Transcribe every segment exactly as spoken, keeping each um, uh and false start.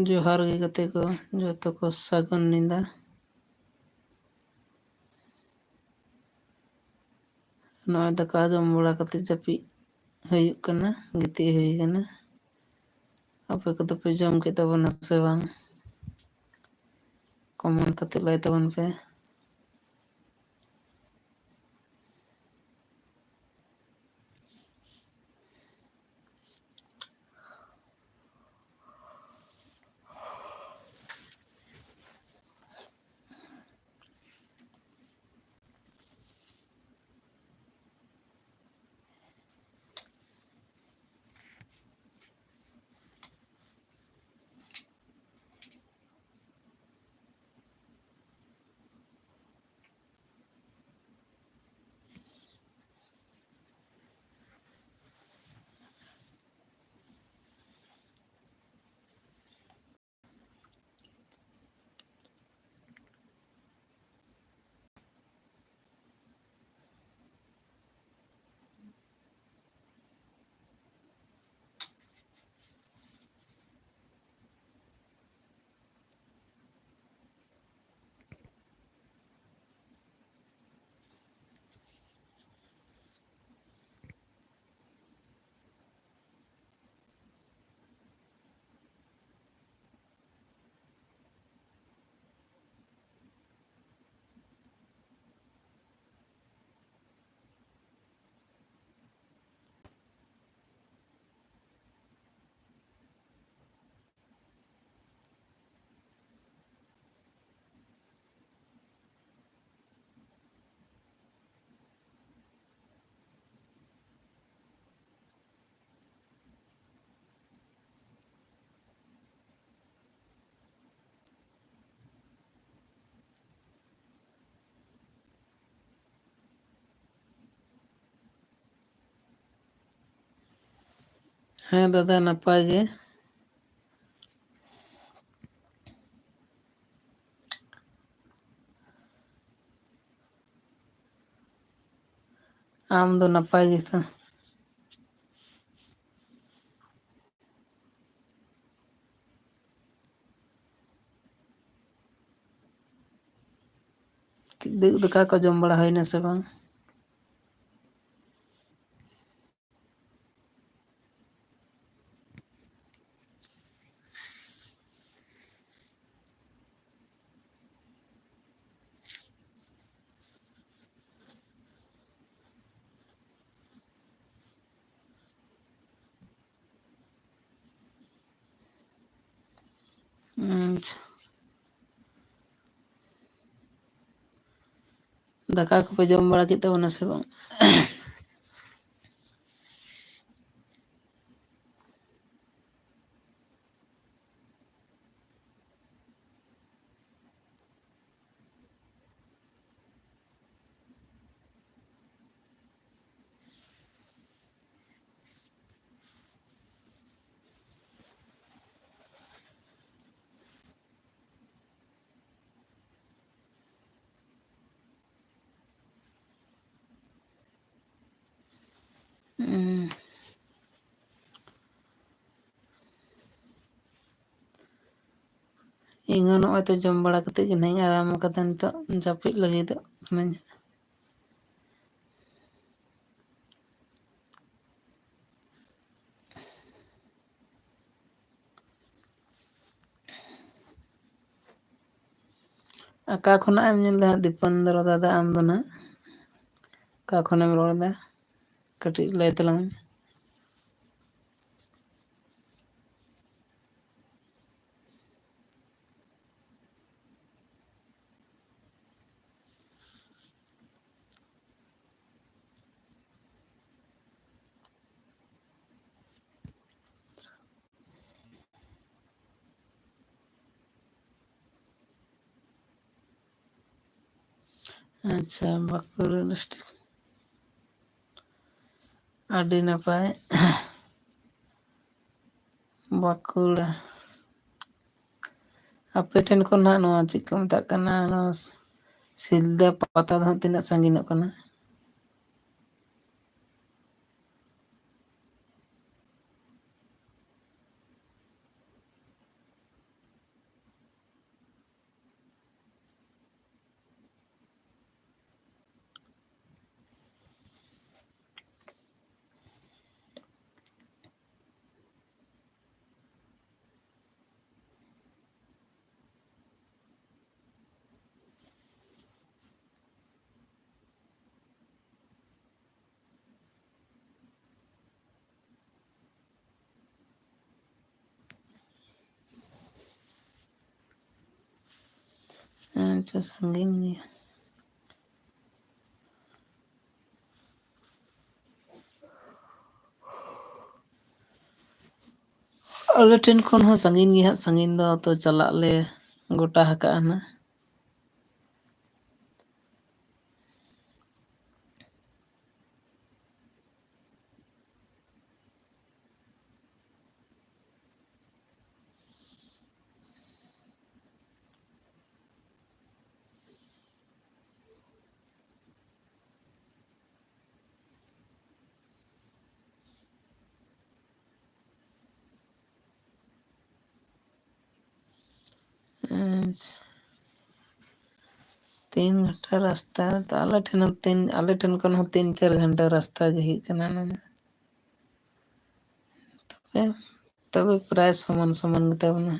ᱡᱚᱦᱟᱨ ᱜᱮ ᱜᱟᱛᱮ ᱠᱚ, ᱡᱚᱛᱚ ᱠᱚ ᱥᱟᱹᱜᱩᱱ ᱧᱤᱫᱟᱹ᱾ ᱱᱚᱜᱼᱚᱭ ᱫᱟᱠᱟ ᱡᱚᱢ ᱵᱟᱲᱟ ᱠᱟᱛᱮ ᱡᱟᱹᱯᱤᱫ ᱦᱩᱭᱩᱜ ᱠᱟᱱᱟ, ᱜᱤᱛᱤᱡ ᱦᱩᱭ ᱠᱟᱱᱟ᱾ ᱟᱯᱮ ᱠᱚᱫᱚ ᱯᱮ ᱡᱚᱢ ᱠᱮᱫ ᱛᱟᱵᱚᱱᱟ ᱥᱮ ᱵᱟᱝ? ᱠᱚᱢᱮᱱᱴ ᱠᱟᱛᱮ ᱞᱟᱹᱭ ᱛᱟᱵᱚᱱ ᱯᱮ᱾ ᱦᱮᱸ ᱫᱟᱫᱟ, ᱱᱟᱯᱟᱭ ᱜᱮ᱾ ᱟᱢ ᱫᱚ ᱱᱟᱯᱟᱭ ᱜᱮᱛᱚ? ᱠᱤᱫᱩᱵ ᱫᱟᱠᱟ ᱠᱚ ᱡᱚᱢ ᱵᱟᱲᱟ ᱦᱩᱭᱱᱟ ᱥᱮ ᱵᱟᱝ? ᱟᱪᱪᱷᱟ᱾ ᱫᱟᱠᱟ ᱠᱚᱯᱮ ᱡᱚᱢ ᱵᱟᱲᱟ ᱠᱮᱫ ᱛᱟᱵᱚᱱᱟ ᱥᱮ ᱵᱟᱝ? ᱩᱸ᱾ ᱤᱧ ᱦᱚᱸ ᱱᱚᱜᱼᱚᱭ ᱛᱚ ᱡᱚᱢ ᱵᱟᱲᱟ ᱠᱟᱛᱮ ᱜᱮ ᱱᱟᱦᱟᱜ ᱤᱧ ᱟᱨᱟᱢ ᱟᱠᱟᱫᱟ, ᱱᱤᱛᱚᱜ ᱡᱟᱹᱯᱤᱫ ᱞᱟᱹᱜᱤᱫᱚᱜ ᱠᱟᱹᱱᱟᱹᱧ᱾ ᱚᱠᱟ ᱠᱷᱚᱱᱟᱜ ᱮᱢ ᱧᱮᱞ ᱫᱟ ᱦᱟᱸᱜ ᱫᱤᱯᱮᱱᱫᱨᱚ ᱫᱟᱫᱟ, ᱟᱢ ᱫᱚ ᱱᱟᱦᱟᱜ ᱚᱠᱟ ᱠᱷᱚᱱᱮᱢ ᱨᱚᱲ ᱮᱫᱟ? ᱠᱟᱹᱴᱤᱡ ᱞᱟᱹᱭ ᱛᱟᱞᱟᱝ ᱢᱮ᱾ ᱟᱪᱪᱷᱟ, ᱵᱟᱸᱠᱩᱲᱟ district᱾ ᱟᱹᱰᱤ ᱱᱟᱯᱟᱭ᱾ ᱵᱟᱸᱠᱩᱲᱟ᱾ ᱟᱯᱮ ᱴᱷᱮᱱ ᱠᱷᱚᱱ ᱦᱟᱸᱜ ᱱᱚᱣᱟ ᱪᱮᱫ ᱠᱚ ᱢᱮᱛᱟᱜ ᱠᱟᱱᱟ, ᱱᱚᱣᱟ ᱥᱤᱞᱫᱟᱹ ᱯᱟᱛᱟ ᱫᱚ ᱦᱟᱸᱜ ᱛᱤᱱᱟᱹᱜ ᱥᱟᱺᱜᱤᱧᱚᱜ ᱠᱟᱱᱟ? ᱟᱪᱪᱷᱟ, ᱥᱟᱺᱜᱤᱧ ᱜᱮᱭᱟ᱾ ᱟᱞᱮ ᱴᱷᱮᱱ ᱠᱷᱚᱱ ᱦᱚᱸ ᱥᱟᱺᱜᱤᱧ ᱜᱮ ᱦᱟᱸᱜ, ᱥᱟᱺᱜᱤᱧ ᱫᱚ ᱛᱚ ᱪᱟᱞᱟᱜ ᱞᱮ ᱜᱚᱴᱟ ᱟᱠᱟᱜᱼᱟ ᱱᱟᱜ᱾ ᱟᱪᱪᱷᱟ᱾ ᱛᱤᱱ ᱜᱷᱚᱱᱴᱟ ᱨᱟᱥᱛᱟ, ᱛᱚ ᱟᱞᱮ ᱴᱷᱮᱱ ᱦᱚᱸ ᱛᱤᱱ, ᱟᱞᱮ ᱴᱷᱮᱱ ᱠᱷᱚᱱ ᱦᱚᱸ ᱛᱤᱱ ᱪᱟᱨ ᱜᱷᱚᱱᱴᱟ ᱨᱟᱥᱛᱟ ᱜᱮ ᱦᱩᱭᱩᱜ ᱠᱟᱱᱟ ᱚᱱᱟ ᱫᱚ᱾ ᱛᱚᱵᱮ, ᱛᱚᱵᱮ ᱯᱨᱟᱭ ᱥᱚᱢᱟᱱ ᱥᱚᱢᱟᱱ ᱜᱮᱛᱟ ᱵᱚᱱᱟ᱾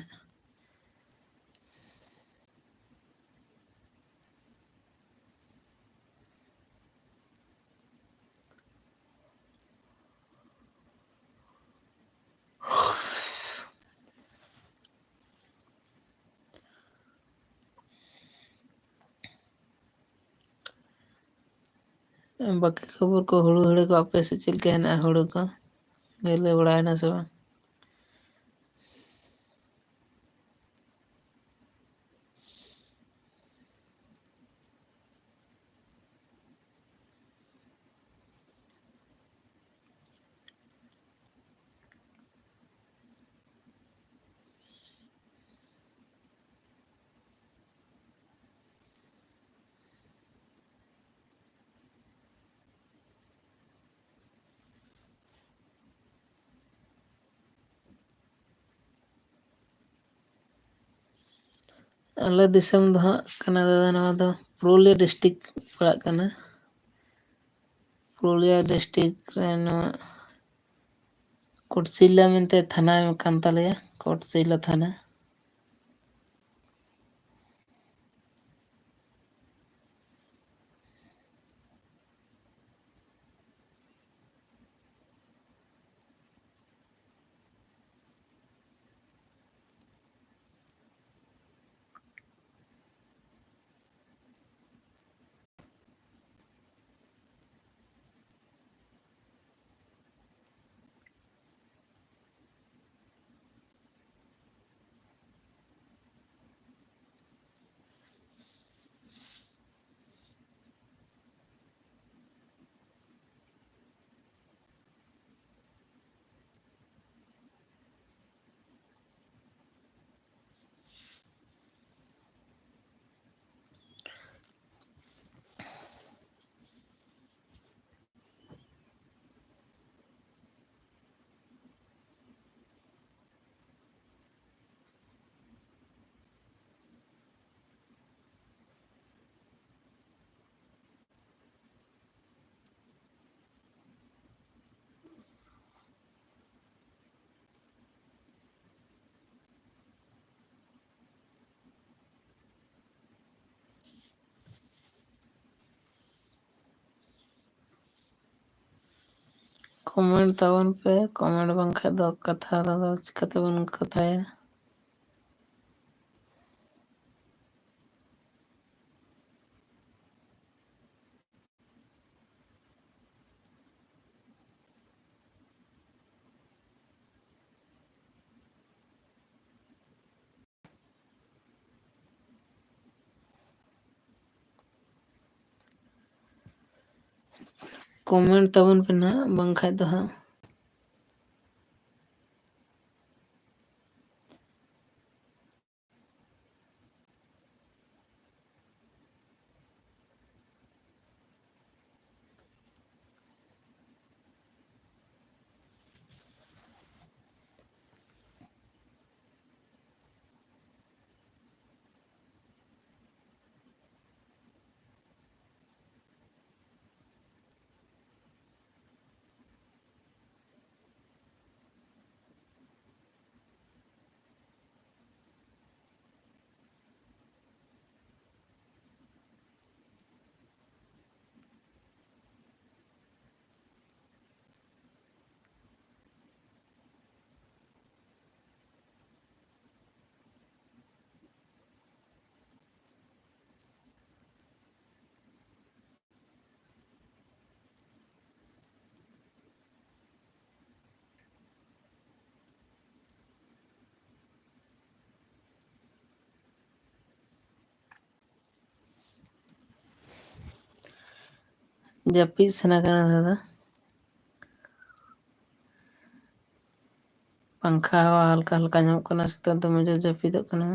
ᱵᱟᱹᱠᱤ ᱠᱷᱚᱵᱚᱨ ᱠᱚ, ᱦᱩᱲᱩ ᱦᱮᱲᱮ ᱠᱚ ᱟᱯᱮ ᱥᱮᱫ ᱪᱮᱫ ᱞᱮᱠᱟ ᱦᱮᱱᱟᱜᱼᱟ? ᱦᱩᱲᱩ ᱠᱚ ᱜᱮᱞᱮ ᱵᱟᱲᱟᱭᱮᱱᱟ ᱥᱮ ᱵᱟᱝ? ᱟᱞᱮ ᱫᱤᱥᱚᱢ ᱫᱚ ᱦᱟᱸᱜ ᱠᱟᱱᱟ ᱫᱟᱫᱟ, ᱱᱚᱣᱟ ᱫᱚ ᱯᱩᱨᱩᱞᱤᱭᱟᱹ ᱰᱤᱥᱴᱤᱠ ᱯᱟᱲᱟᱜ ᱠᱟᱱᱟ᱾ ᱯᱩᱨᱩᱞᱤᱭᱟᱹ ᱰᱤᱥᱴᱤᱠ ᱨᱮ ᱱᱚᱣᱟ ᱠᱳᱴᱥᱤᱞᱟ ᱢᱮᱱᱛᱮ ᱛᱷᱟᱱᱟ ᱠᱟᱱ ᱛᱟᱞᱮᱭᱟ, ᱠᱳᱴᱥᱤᱞᱟ ᱛᱷᱟᱱᱟ᱾ ᱠᱚᱢᱮᱱᱴ ᱛᱟᱵᱚᱱ ᱯᱮ, ᱠᱚᱢᱮᱱᱴ ᱵᱟᱝᱠᱷᱟᱡ ᱫᱚ ᱠᱟᱛᱷᱟ ᱨᱮᱫᱚ ᱪᱤᱠᱟᱹ ᱛᱮᱵᱚᱱ ᱠᱟᱛᱷᱟᱭᱟ? ᱠᱚᱢᱮᱱᱴ ᱛᱟᱵᱚᱱ ᱯᱮ ᱱᱟᱦᱟᱜ, ᱵᱟᱝᱠᱷᱟᱡ ᱫᱚ ᱦᱟᱸᱜ᱾ ᱡᱟᱹᱯᱤᱫ ᱥᱟᱱᱟ ᱠᱟᱱᱟ ᱫᱟᱫᱟ᱾ ᱯᱟᱝᱠᱷᱟ ᱦᱟᱣᱟ ᱦᱟᱞᱠᱟ ᱦᱟᱞᱠᱟ ᱧᱟᱢᱚᱜ ᱠᱟᱱᱟ, ᱥᱮᱛᱟᱜ ᱫᱚᱢᱮ ᱡᱳᱨ ᱡᱟᱹᱯᱤᱫᱚᱜ ᱠᱟᱱᱟ᱾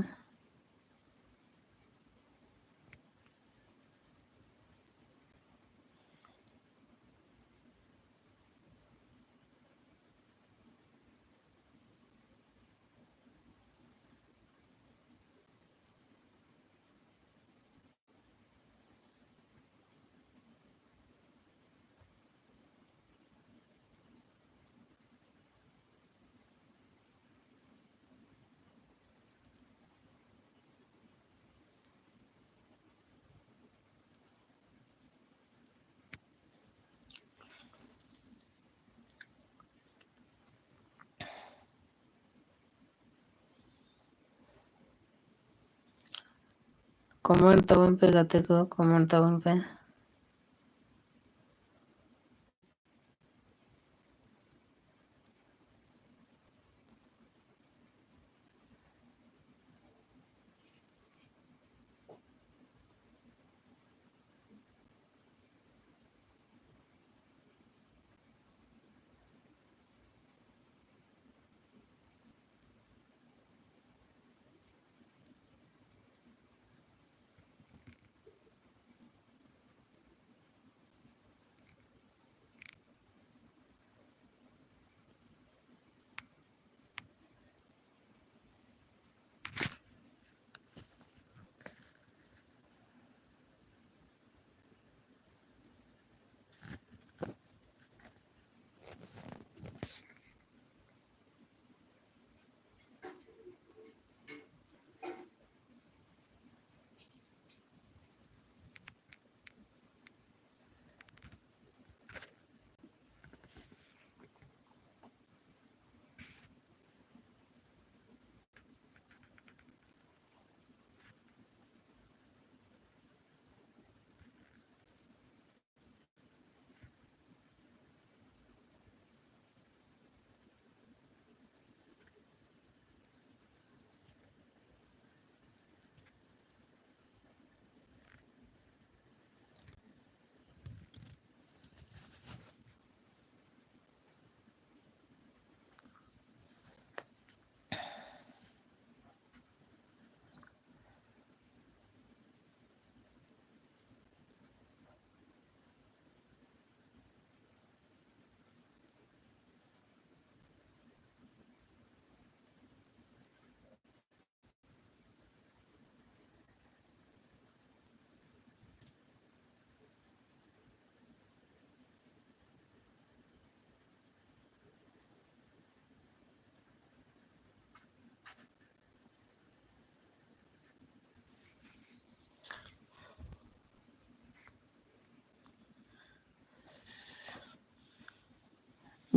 ᱠᱚᱢᱮᱱᱴ ᱛᱟᱵᱚᱱ ᱯᱮ ᱜᱟᱛᱮ ᱠᱚ, ᱠᱚᱢᱮᱱᱴ ᱛᱟᱵᱚᱱ ᱯᱮ᱾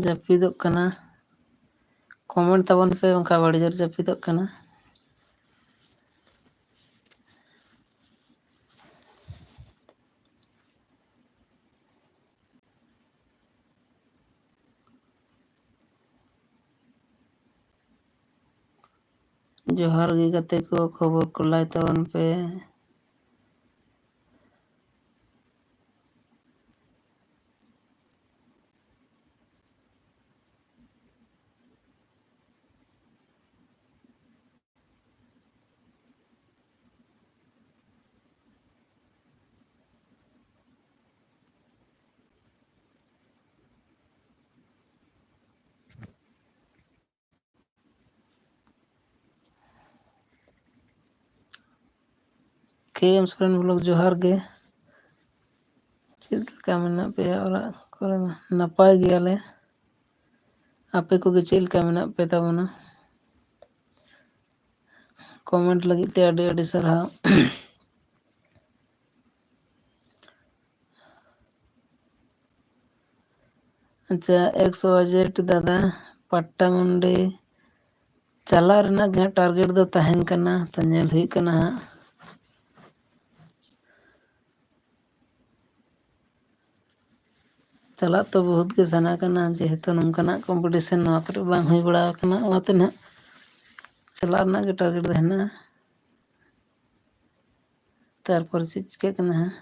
ᱡᱟᱹᱯᱤᱫᱚᱜ ᱠᱟᱱᱟ᱾ ᱠᱚᱢᱮᱱᱴ ᱛᱟᱵᱚᱱ ᱯᱮ, ᱵᱟᱝᱠᱷᱟᱱ ᱟᱹᱰᱤ ᱡᱳᱨ ᱡᱟᱹᱯᱤᱫᱚᱜ ᱠᱟᱱᱟ᱾ ᱡᱚᱦᱟᱨ ᱜᱮ ᱜᱟᱛᱮ ᱠᱚ, ᱠᱷᱚᱵᱚᱨ ᱠᱚ ᱞᱟᱭ ᱛᱟᱵᱚᱱ ᱯᱮ᱾ ᱠᱮ ᱮᱢ ᱥᱚᱨᱮᱱ ᱵᱞᱚᱜ, ᱡᱚᱦᱟᱨ ᱜᱮ᱾ ᱪᱮᱫ ᱞᱮᱠᱟ ᱢᱮᱱᱟᱜ ᱯᱮᱭᱟ ᱚᱲᱟᱜ ᱠᱚᱨᱮ ᱫᱚ? ᱱᱟᱯᱟᱭ ᱜᱮᱭᱟᱞᱮ᱾ ᱟᱯᱮ ᱠᱚᱜᱮ ᱪᱮᱫ ᱞᱮᱠᱟ ᱢᱮᱱᱟᱜ ᱯᱮ ᱛᱟᱵᱚᱱᱟ? ᱠᱚᱢᱮᱱᱴ ᱞᱟᱹᱜᱤᱫ ᱛᱮ ᱟᱹᱰᱤ ᱟᱹᱰᱤ ᱥᱟᱨᱦᱟᱣ᱾ ᱟᱪᱪᱷᱟ, ᱮᱠᱥ ᱣᱟᱭ ᱡᱮᱰ ᱫᱟᱫᱟ, ᱯᱟᱴᱴᱟᱢᱩᱱᱰᱤ ᱪᱟᱞᱟᱜ ᱨᱮᱱᱟᱜ ᱜᱮ ᱦᱟᱸᱜ ᱴᱟᱨᱜᱮᱴ ᱫᱚ ᱛᱟᱦᱮᱱ ᱠᱟᱱᱟ, ᱛᱚ ᱧᱮᱞ ᱦᱩᱭᱩᱜ ᱠᱟᱱᱟ ᱦᱟᱸᱜ᱾ ᱪᱟᱞᱟᱜ ᱛᱚ ᱵᱚᱦᱩᱛ ᱜᱮ ᱥᱟᱱᱟ ᱠᱟᱱᱟ, ᱡᱮᱦᱮᱛᱩ ᱱᱚᱝᱠᱟᱱᱟᱜ ᱠᱚᱢᱯᱤᱴᱤᱥᱮᱱ ᱱᱚᱣᱟ ᱠᱚᱨᱮ ᱵᱟᱝ ᱦᱩᱭ ᱵᱟᱲᱟ ᱟᱠᱟᱱᱟ, ᱚᱱᱟᱛᱮ ᱱᱟᱦᱟᱜ ᱪᱟᱞᱟᱜ ᱨᱮᱱᱟᱜ ᱜᱮ ᱴᱟᱨᱜᱮᱴ ᱫᱚ ᱦᱮᱱᱟᱜᱼᱟ᱾ ᱛᱟᱨᱯᱚᱨᱮ ᱪᱮᱫ ᱪᱤᱠᱟᱹᱜ ᱠᱟᱱᱟ ᱦᱟᱸᱜ᱾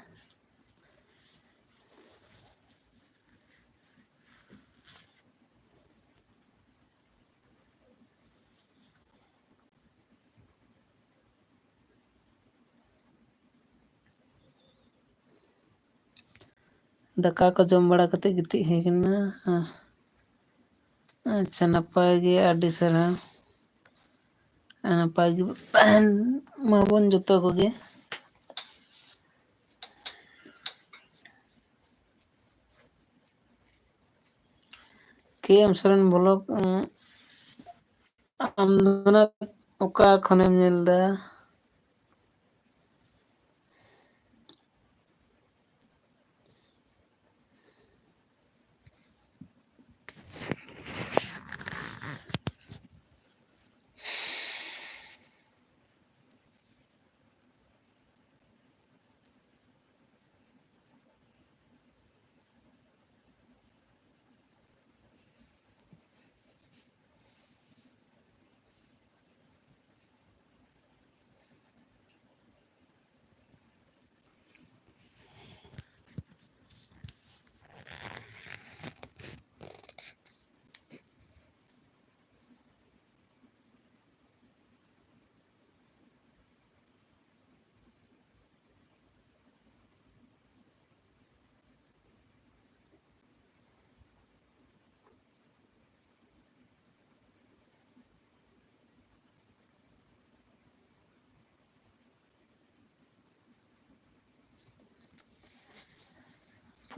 ᱫᱟᱠᱟ ᱠᱚ ᱡᱚᱢ ᱵᱟᱲᱟ ᱠᱟᱛᱮ ᱜᱤᱛᱤᱡ ᱦᱩᱭ ᱠᱟᱱᱟ᱾ ᱟᱪᱪᱷᱟ, ᱱᱟᱯᱟᱭ ᱜᱮ, ᱟᱹᱰᱤ ᱥᱟᱨᱦᱟᱣ᱾ ᱟᱨ ᱱᱟᱯᱟᱭ ᱜᱮ ᱛᱟᱦᱮᱱ ᱢᱟᱵᱚᱱ ᱡᱚᱛᱚ ᱠᱚᱜᱮ᱾ ᱠᱮ ᱮᱢ ᱥᱚᱨᱮᱱ ᱵᱞᱚᱜ, ᱩᱸ, ᱟᱢ ᱫᱚ ᱱᱟᱜ ᱚᱠᱟ ᱠᱷᱚᱱᱮᱢ ᱧᱮᱞ ᱮᱫᱟ?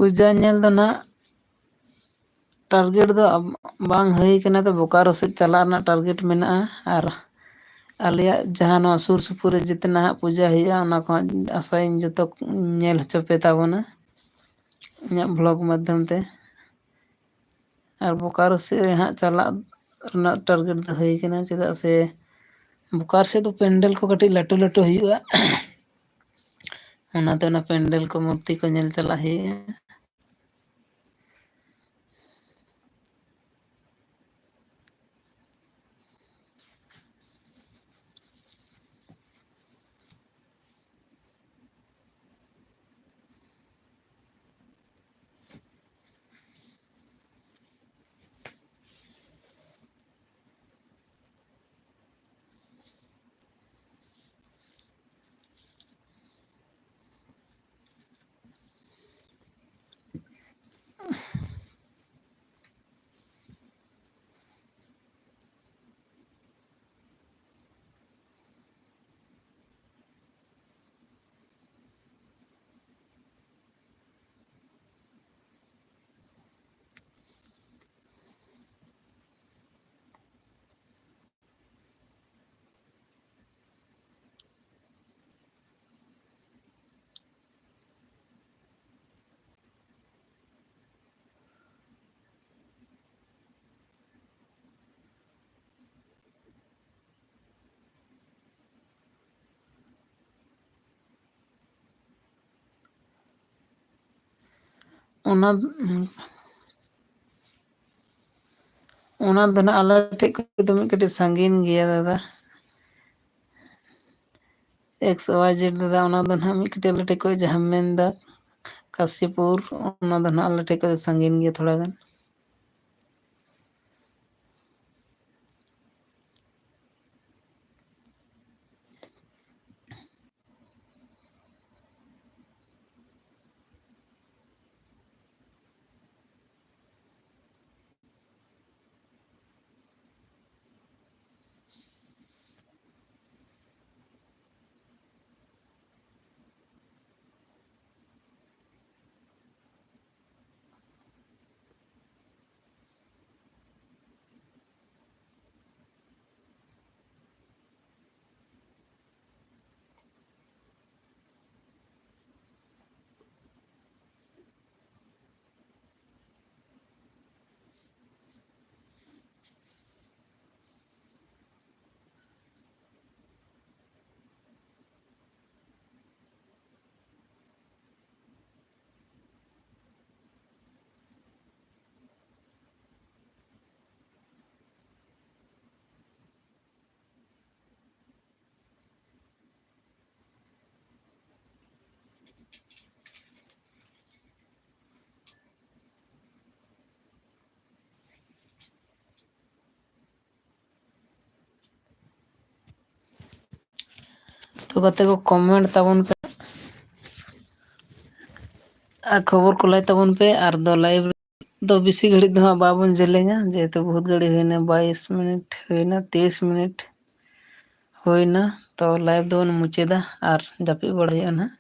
ᱯᱩᱡᱟ ᱧᱮᱞ ᱫᱚ ᱱᱟᱜ target ᱫᱚ ᱵᱟᱝ ᱦᱩᱭ ᱠᱟᱱᱟ, ᱛᱚ ᱵᱳᱠᱟᱨᱳ ᱥᱮᱫ ᱪᱟᱞᱟᱜ ᱨᱮᱱᱟᱜ target ᱢᱮᱱᱟᱜᱼᱟ᱾ ᱟᱨ ᱟᱞᱮᱭᱟᱜ ᱡᱟᱦᱟᱸ ᱱᱚᱣᱟ ᱥᱩᱨ ᱥᱩᱯᱩᱨ ᱨᱮ ᱡᱮᱛᱮᱱᱟᱜ ᱦᱟᱸᱜ ᱯᱩᱡᱟ ᱦᱩᱭᱩᱜᱼᱟ, ᱚᱱᱟ ᱠᱚᱦᱚᱸ ᱟᱥᱟᱭᱟᱹᱧ ᱡᱚᱛᱚ ᱧᱮᱞ ᱦᱚᱪᱚ ᱯᱮ ᱛᱟᱵᱚᱱᱟ ᱤᱧᱟᱹᱜ vlog ᱢᱟᱫᱽᱫᱷᱚᱢ ᱛᱮ᱾ ᱟᱨ ᱵᱳᱠᱟᱨᱳ ᱥᱮᱫ ᱦᱟᱸᱜ ᱪᱟᱞᱟᱜ ᱨᱮᱱᱟᱜ target ᱫᱚ ᱦᱩᱭ ᱠᱟᱱᱟ, ᱪᱮᱫᱟᱜ ᱥᱮ ᱵᱳᱠᱟᱨᱳ ᱥᱮᱫ ᱫᱚ ᱯᱮᱱᱰᱮᱞ ᱠᱚ ᱠᱟᱹᱴᱤᱡ ᱞᱟᱹᱴᱩ ᱞᱟᱹᱴᱩ ᱦᱩᱭᱩᱜᱼᱟ᱾ ᱚᱱᱟᱛᱮ ᱚᱱᱟ ᱯᱮᱱᱰᱮᱞ ᱠᱚ, ᱢᱩᱨᱛᱤ ᱠᱚ ᱧᱮᱞ ᱪᱟᱞᱟᱜ ᱦᱩᱭᱩᱜᱼᱟ᱾ ᱚᱱᱟ, ᱚᱱᱟ ᱫᱚ ᱱᱟᱜ ᱟᱞᱮ ᱴᱷᱮᱡ ᱠᱷᱚᱡ ᱫᱚ ᱢᱤᱫ ᱠᱟᱹᱴᱤᱡ ᱥᱟᱺᱜᱤᱧ ᱜᱮᱭᱟ ᱫᱟᱫᱟ᱾ X Y Z ᱫᱟᱫᱟ, ᱚᱱᱟ ᱫᱚ ᱱᱟᱜ ᱢᱤᱫ ᱠᱟᱹᱴᱤᱡ ᱟᱞᱮ ᱴᱷᱮᱡ ᱠᱷᱚᱡ ᱡᱟᱦᱟᱸᱢ ᱢᱮᱱᱫᱟ ᱠᱟᱥᱤᱯᱩᱨ, ᱚᱱᱟ ᱫᱚ ᱱᱟᱜ ᱟᱞᱮ ᱴᱷᱮᱡ ᱠᱷᱚᱡ ᱫᱚ ᱥᱟᱺᱜᱤᱧ ᱜᱮᱭᱟ ᱛᱷᱚᱲᱟ ᱜᱟᱱ᱾ ᱛᱚ ᱜᱟᱛᱮ ᱠᱚ, ᱠᱚᱢᱮᱱᱴ ᱛᱟᱵᱚᱱ ᱯᱮ ᱟᱨ ᱠᱷᱚᱵᱚᱨ ᱠᱚ ᱞᱟᱹᱭ ᱛᱟᱵᱚᱱ ᱯᱮ᱾ ᱟᱨ ᱫᱚ ᱞᱟᱭᱤᱵᱷ ᱫᱚ ᱵᱮᱥᱤ ᱜᱷᱟᱹᱲᱤᱡ ᱫᱚ ᱦᱟᱸᱜ ᱵᱟᱵᱚᱱ ᱡᱮᱞᱮᱧᱟ, ᱡᱮᱦᱮᱛᱩ ᱵᱚᱦᱩᱛ ᱜᱷᱟᱹᱲᱤᱡ ᱦᱩᱭᱱᱟ, ᱵᱟᱭᱤᱥ ᱢᱤᱱᱤᱴ ᱦᱩᱭᱱᱟ, ᱛᱮᱭᱤᱥ ᱢᱤᱱᱤᱴ ᱦᱩᱭᱱᱟ᱾ ᱛᱚ ᱞᱟᱭᱤᱵᱷ ᱫᱚᱵᱚᱱ ᱢᱩᱪᱟᱹᱫᱟ ᱟᱨ ᱡᱟᱹᱯᱤᱫ ᱵᱟᱲᱟ ᱦᱩᱭᱩᱜᱼᱟ ᱱᱟᱦᱟᱜ᱾